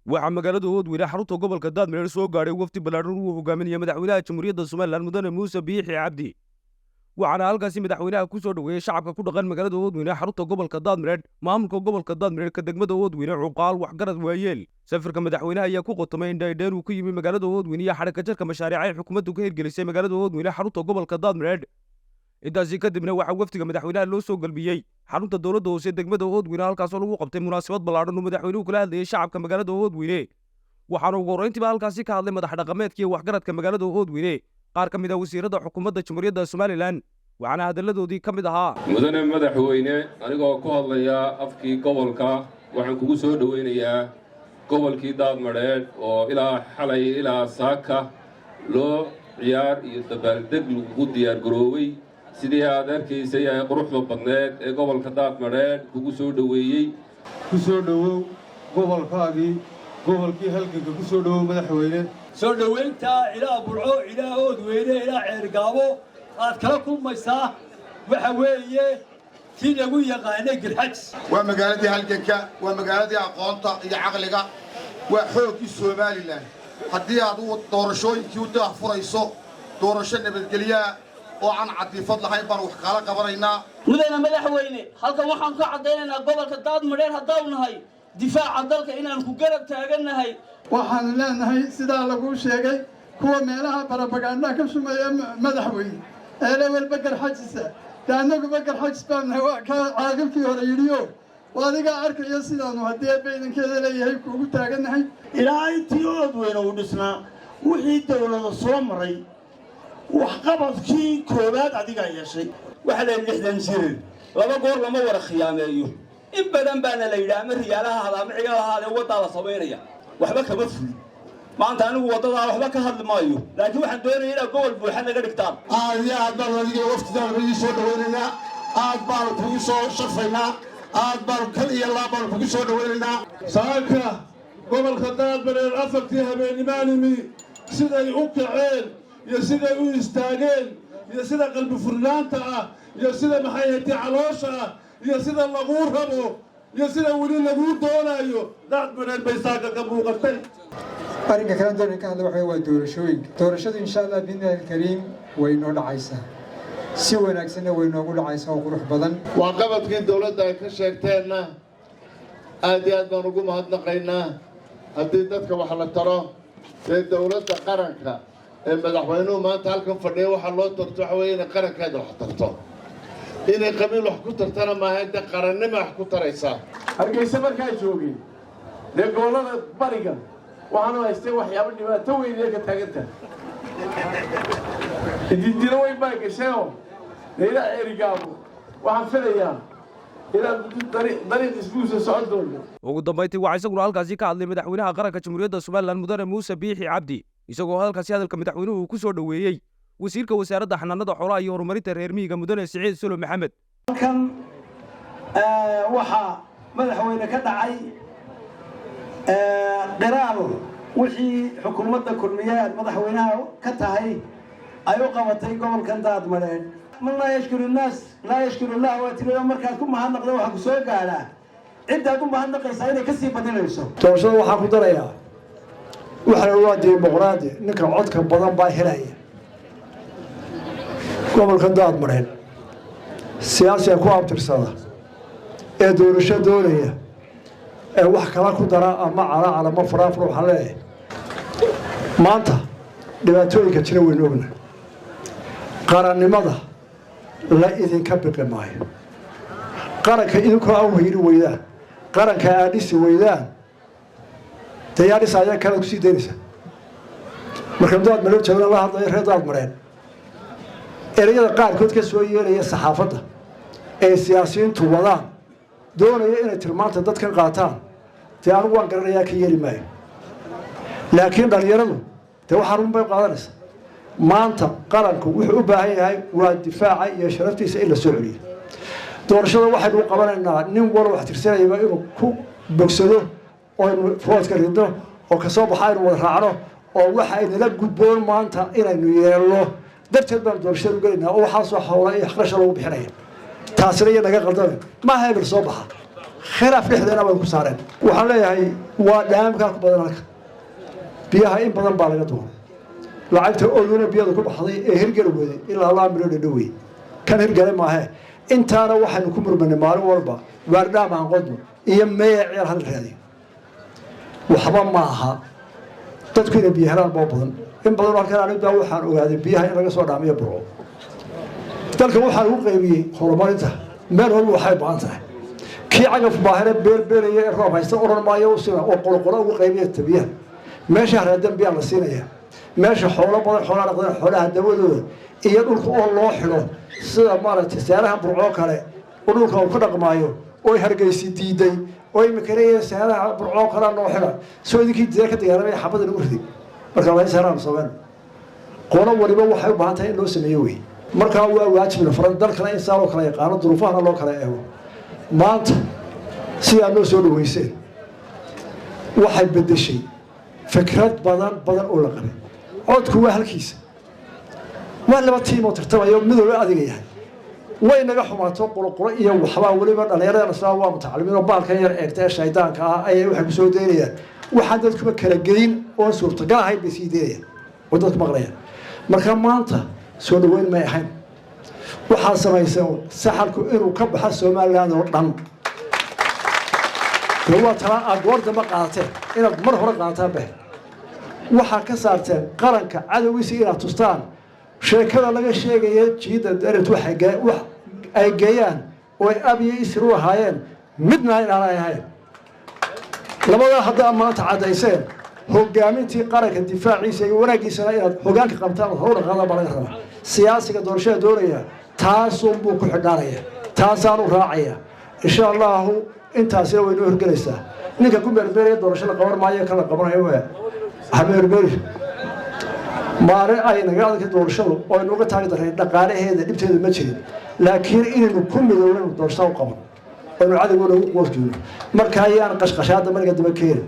Waxaa magaalada Oodweyne, xarunta gobolka Daadmareer, soo gaadhay wafdi ballaadhan uu hogaaminaya madaxweynaha Jamhuuriyadda Somaliland, Mudane Muuse Biixi Cabdi. Waxaana halkaasi madaxweynaha ku soo dhoweeyey shacabka ku dhaqan magaalada Oodweyne, xarunta gobolka Daadmareer, maamulka gobolka Daadmareer, ka degmada Oodweyne, cuqaal, waxgarad, waayeel. Safarka madaxweynaha ayaa ku qotomay indhaydheer uu ku yimi magaalada Oodweyne iyo xadhigka jarka mashaariic ay xukuumaddu ka hirgelisay magaalada Oodweyne, xarunta gobolka Daadmareer. Intaasi kadibna waxaa wafdiga madaxweynaha loo soo galbiyey xarunta dowladda hoose degmada Oodweyne, halkaasoo lagu qabtay munaasabad ballaadhan oo madaxweynuhu kula hadlayay shacabka magaalada Oodweyne. Waxaana ugu horrayntiiba halkaasi ka hadlay madax dhaqameedka iyo waxgaradka magaalada Oodweyne, qaar ka mid ah wasiirada xukuumadda Jamhuuriyadda Somaliland, waxaana hadalladoodii ka mid ahaa: Mudane madaxweyne, anigoo ku hadlaya afkii gobolka, waxaan kugu soo dhoweynayaa gobolkii Daadmadheedh oo ilaa xalay ilaa saaka loo ciyaar iyo dabaaldeg lagugu diyaargaroowey. Sidii aad arkaysay ee quruxda badneed ee gobolka Daadmadheedh kugu soo dhoweeyey. Ku soo dhowow gobolkaagii, gobolkii halganka ku soo dhowow, madaxweyne. Soo dhowaynta ilaa Burco, ilaa Oodweyne, ilaa Ceergaabo aad kala kulmaysaa waxa weeye tii lagu yaqaanay Garxajis. Waa magaaladii halganka, waa magaaladii aqoonta iyo caqliga, waa xooggii Somaliland. Haddii aad doorashooyinkii u daah furayso, doorasho nabadgelyaa oo aan cadiifad lahayn baan wax kaala qabanaynaa. Mudane madaxweyne, halkan waxaan ka caddaynaynaa gobolka Daadmadheer haddaanu nahay difaaca dalka inaan ku garab taagannahay. Waxaanu leenahay, sidaa laguu sheegay, kuwa meelaha barabagaandhaha ka shumeeya, madaxweyne, eele walba Garxajisa, dee annaguba Garxajis baan nahay. Waa kaa caaqilkii hore yidhiyo, waa adigaa arkayo sidaanu haddii eebba idankeeda leeyahay kuugu taagannahay. Ilaa intii Oodweyne uu dhisnaa, wixii dawlada soo maray, waxqabadkii koowaad adigaa yeeshay. Waxaa la yidhi 60 jir laba goor lama wara khiyaameeyo. In badan baana la yidhi ama riyaalaha hada ama cigaal ahaadee waddaa la samaynaya, waxba kama fulin. Maanta anigu waddadaa waxba ka hadli maayo, laakiin waxaan doonaya inaad gobol buuxa naga dhigtaan. Aad iyo aad baanu adiga waftidaanu idin soo dhawaynaynaa, aad baanu kugu soo sharfaynaa, aad baanu kal iyo laab baanu kugu soo dhawaynaynaa. Saaka gobolka Daadmareer 4tii habeennimaan imi. Siday u kaceen iyo siday u istaageen iyo sida qalbi furnaanta ah iyo sida maxay haytay caloosha ah iyo sida laguu rabo iyo sida weli laguu doonaayo, Daadmareer bay saaka ka muuqatay. Arrinka kale doonaan ka hadla waxa waa doorashooyinka. Doorashadu, insha Allah biidnillahi alkariim, way noo dhacaysaa, si wanaagsanna way noogu dhacaysaa oo qurux badan. Waa qabadkii dowladda ay ka sheegteenna, aad iyo aad baan ugu mahadnaqaynaa. Haddii dadka wax la taro, dee dowladda qaranka ee madaxweynuhu maanta halkan fadhiya waxaa loo tarto waxa weeye inay qarankeeda wax tarto. Inay qabiil wax ku tartana maaha, dee qarannima wax ku taraysaa. Hargeysa markaa joogay, dee gobollada bariga waxaanu haystay waxyaabo dhibaato weyn ee ka taagan tahay. Idindilo weyn baa gashayoo dee ilaa Ceerigaabo waxaan filayaa inaad dariiq isbuusa socon doonto. Ugu dambayntii waxaa isaguna halkaasi ka hadlay madaxweynaha qaranka Jamhuuriyadda Somaliland, Mudane Muuse Biixi Cabdi, isagoo halkaasi hadalka madaxweynuhu uu ku soo dhoweeyey wasiirka wasaaradda xanaanada xoolaha iyo horumarinta reer miyiga, Mudane Siciid Solo Maxamed. Halkan waxaa, madaxweyne, ka dhacay qiraal wixii xukuumadda Kulmiye aad madaxweynaha ka tahay ay u qabatay gobolkan Daadmadheedh. Man laa yashkuru nnaas laa yashkuru llah. Waa tiriyo markaad ku mahadnaqda, waxaa ku soo gaadhaa ciddaad u mahadnaqaysaa inay kasii badinayso. Doorashada waxaan ku darayaa, waxana waa dimuqraadi, ninka codka badan baa helaya. Gobolka Daadmadheedh siyaasiga ku abtirsada ee doorasho doonaya ee wax kala ku dara ama calacal ama faraafur, waxaan leeyahay, maanta dhibaatooyinka jira waynu ogna. Qarannimada la idinka biqi maayo. Qaranka idinkoo aan weyni weydaan, qaranka aad dhisi weydaan, dee yaa dhisa ayaa kalaad kusii daynaysaa. Marka Daad Mareen joogna la hadlayo reer Daad Mareen, ereyada qaarkood ka soo yeelaya saxaafadda ee siyaasiyiintu wadaan, doonaya inay tilmaanta dadkan qaataan, dee anigu waan garanayaa, ka yeeli maayo. Laakiin dhalinyaradu dee waxaa run bay qaadanaysaa. Maanta qaranku wuxuu u baahan yahay waa difaaca iyo sharaftiisa in la soo celiyo. Doorashada waxaynu u qabanaynaa nin walba wax tirsanayaba inuu ku bogsado oo aynu foodka ridno oo kasoo baxa aynu wada raacno, oo waxa aynala gudboon maanta inaynu yeelno darteed baanu doorashada u gelaynaa, oo waxaasoo howla iyo kharasha lagu bixinaya. Taasina iyo naga qaldame maaha hebel soo baxa. Khilaaf dhexdeena baynu ku saareen. Waxaan leeyahay, waa dhaamkaa ku badan halka biyaha in badan baa laga doonay. Lacagta Oodweyne biyada ku baxday ee hirgeli weday ilaa 2 milyan dhadhowey kan hirgale maahe. Intaana waxaynu ku murmanay maalin walba, waar dhaam aan qodno iyo meeya ceel hal raadiyo. Waxba ma aha, dadku inay biyo helaan boo badan in badan. Halkan anigu waxaan ogaaday biyaha in laga soo dhaamiyo Burco. Dalka waxaa lagu qaybiyey horumarinta, meel walba waxay baahan tahay. Kii cagaf baahane beerbeeraya ee roob haysta odhan maayo usina oo qoloqolo ugu qaybiya tabiyaha. Meesha haraadan biyaa la siinaya, meesha xoolo badan xoolaa dhaqdeen xoolaha dawadooda, iyo dhulka oo loo xidho sida maaragtay seeraha Burcoo kale oo dhulka uu ka dhaqmaayo, oo Hargeysi diiday, oo imika leeyahay seeraha Burcoo kale loo xidha. Soo idinkii diida ka dagaalamaya xabada lagu riday. Marka waa in seeraha sameyn, qolo waliba waxay u baahan tahay in loo sameeyo wey. Markaa waa waajibna furan dalkana in saa loo kala yaqaano, duruufahana loo kala eego. Maanta sidaa noo soo dhaweyseen waxay beddeshay fikrad badan badan oo la qabay. Codku waa halkiisa, waa laba tiim oo tartamayo, midooba adiga yahay. Way naga xumaato qoloqolo iyo waxbaa weliba dhallinyarada islaam waa mutacalimiin oo baalkan yar eegta ee shaydaanka ah ayay waxay kusoo daynayaan. Waxaan dadkuba kala geyn oon suurtagal ahayn bay sii daynayaan oo dadku maqlayaan. Marka maanta soo dhaweyn may ahayn. Waxaa samayseen saxalku inuu ka baxa Somaliland oo dhan. De waa talaa aad goor dambe qaadateen, inaad mar hore qaadataan bah. Waxaa ka saarteen qaranka cadowgiisa inaad tustaan sheekada laga sheegaya jiidda daret wax ay geeyaan oo ay ab iyo isir u ahaayeen, midna inaanay ahayn. Labadaa haddaa maanta caddayseen, hogaamintii qaranka difaaciisa iyo wanaaggiisana inaad hogaanka qabtaan ood horu dhaqaadaan baa laga rabaa. Siyaasiga doorashada doonaya taasunbuu ku xidhaanaya, taasaanu raacaya, insha Allahu. Intaasina way noo hirgelaysaa. Ninka ku meermeeraya doorasho la qaban maayo, kan la qabanayo ha meermeeri. Maalin ay naga adagtay doorashadu oo aynu uga taagi darray dhaqaalaheeda dhibteedu ma jirin, laakiin inaynu ku midownaynu doorashada u qaban aynu cadowgooda ugu qoosjoogno. Marka ayaan qashqashaada mariga daba keenin.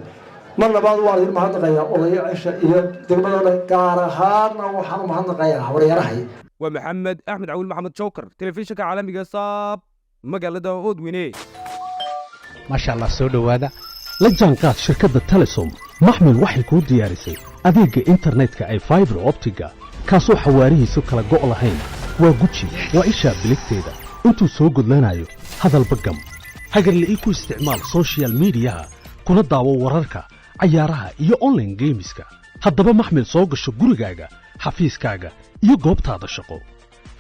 Mar labaad waan idin mahadnaqayaa, odayaasha iyo degmada dhan, gaar ahaanna waxaan u mahadnaqayaa habaryarahay. Waa Maxamed Axmed Cawil, Maxamed Joker, telefishinka caalamiga Saab, magaalada Oodweyne. Maasha Allah, soo dhowaada. La jaanqaad shirkadda Telesom. Maxmil waxay kuu diyaarisay adeegga internetka ee fiber optic-ga, kaasoo xawaarihiisu kala go' lahayn. Waa guji, waa ishaa biligteeda intuu soo gudlanayo. Hadalba gam, hagarle ii ku isticmaal social media-ha, kuna daawo wararka, cayaaraha iyo online games-ka. Haddaba maxmil, soo gasho gurigaaga, xafiiskaaga iyo goobtaada shaqo.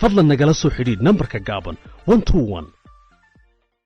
Fadlan nagala soo xidhiidh nambarka gaaban 121.